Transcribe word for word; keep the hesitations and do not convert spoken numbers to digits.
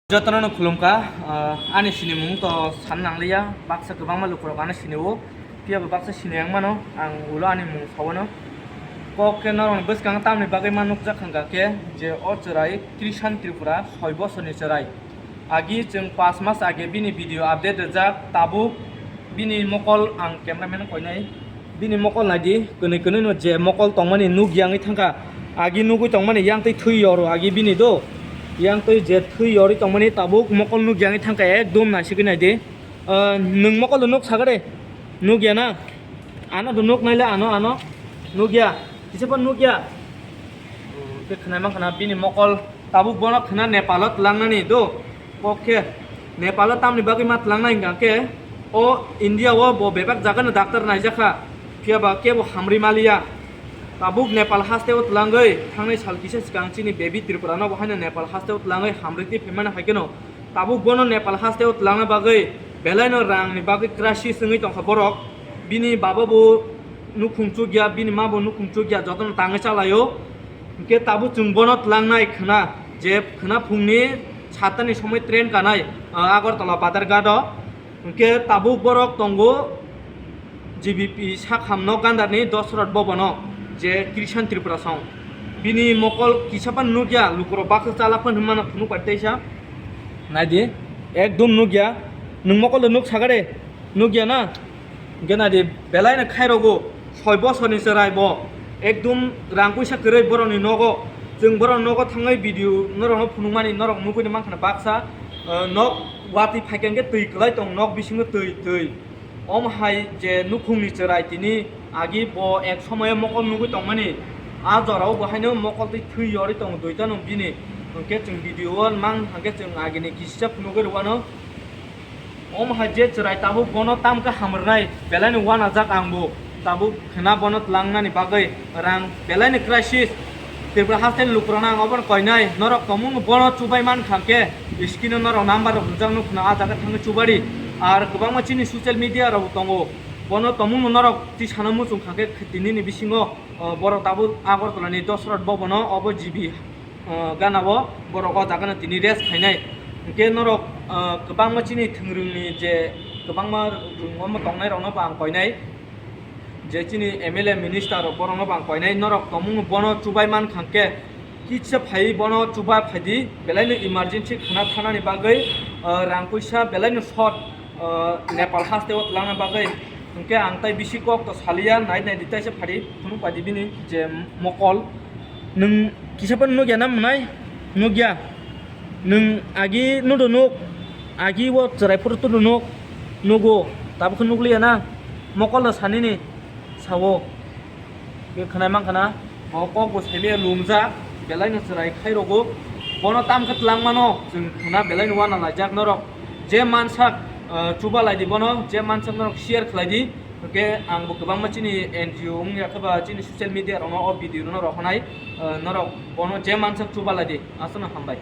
Jotono no khulumkha, ah, ani sinimung to san nangliya, baksa kwbangma lukurok ano sinio, phiya bo baksa sini ang mano, ang ulo ani mung sawano. Kok khe norokni bwskango tamni bagwi ma nukjak kha khe, je o chwrai Krishan Tripura soi bosorni chwrai. Agi chwng pas mas age bini video update rijak, tabuk bini mokol ang cameraman koinai. Bini mokol naidi, kwnwi kwnwi no je mokol tongmani nukya wngwi thangkha. Agi nugwi tongmani yang twi thwi yoro agi bini do. Yang twi je thwi yorwi tongmani tabuk mokol nukya wngwi thangkha, ekdom naisigwi naidi. Ah, nwng mokol do nuk sagade? Nukya na? Ano do nuk naile ano, ano. Nukya. Kisa phan nukya. Hmm, khe khwnai mankha na bini mokol. Tabuk bono khwna Nepal o twlangnani do. Kok khe Nepal o tamni bagwi ma twlangnai hwnkha khe o India o bo bebak jaga no doctor naijakha, phiya ba kebo hamrwi maliya. Tabuk Nepal haste o twlangwi thangnai sal kisa swkang chini baby Tripura no bo haino Nepal haste o twlangwi hamrwi twi phaimani hai kheno tabuk bono Nepal haste o twlangna bagwi belai no rang ni bagwi crisis wngwi tongkha borok. Bini baba bo nukhung chukya, bini ma bo nukhung chukya, jotono tangwi chalaio. Hwnkhe tabuk chwng bono twlangnai khwna, je khwna phungni satani somoi train kanai, ah, Agartala Badharghat o. Hwnkhe tabuk borok tongo G B P sakhamno Gandarni Dosrot Bhabono, je Krishan Tripura song. Bini mokol kisa phan nukya, lukurok baksa chalak phan hwnmano phunuk bai teisa. Naidi, ekdom nukya. Nwng mokol do nuk sagade? Nukya na? Hwnkhe naidi, belai no khairogo, soi bosorni chwrai bo. Ekdom rang puisa kwrwi borokni nogo. Chwng borokni nogo thangwi video norokno phunukmani norok nugwi mankha baksa, ah, nok watwi phaikha hwnkhe twi kwlai tong, nok bisingo twi, twi. Omo hai je nukhungni chwrai tini agi bo ek somoyo mokol nugwi tongmani, a jorao bo haino mokol twi thwi yorwi tongo duita no bini. Hwnkhe chwng video o mang hwnkhe chwng agini kisa phunugwi rwano. Omo hai je chwrai tabuk bono tamkhe hamrwnai belai no wanajak ang bo. Tabuk khwna bono twlangnani bagwi rang belai ni crisis. Tripura haste ni lukurokno ang obono koinai, norok tongmung bono chubai mankha khe, screen o norok number rok rijak nukho, a jaga thangwi chubadi. Ar kwbangma chini social media rok tongo, bono tongmung norok twi sana muchung kha khe, tini ni bisingo, o, borok tabuk Agartala ni Dosrot Bhabono obo G B, o, gana o borok o jaga no tini rest khainai. Hwnkhe norok, o, kwbangma chini thwngrwng ni je kwbangma rwng omo tongnai rok no bo ang koinai. Je chini M L A minister rok borokno bo ang koinai, norok tongmung bono chubai mankha khe, kisa phai bono chuba phaidi, belai no emergency khwna thanani bagwi, ah, rang puisa belai no short, ah, Nepal haste o twlangna bagwi. Hwnkhe ang tai bisi kok to saliya, nai nai di taisa phadi phunuk paidi bini je mokol. Nwng kisa phan nukya na mwnai? Nukya. Nwng agi nudo nuk, agi o chwrai phuru tudo nuk, nugo, tabukhe nukliya na, mokol da sanini, sao, be khwnai mankha na, bo kok bo saimaya lumjak, belai no chwrai khai rogo, bono tamkhe twlang mano, chwng khwna belai no wana laijak norok, je mansak, ah, chuba lai di bono, je mansak norok share khlai di, hwnkhe ang bo kwbangma chini N G O wngya khe ba chini social media rokno o video no rok hanai, ah, norok bono je mansak chuba lai di, aswkno hambai.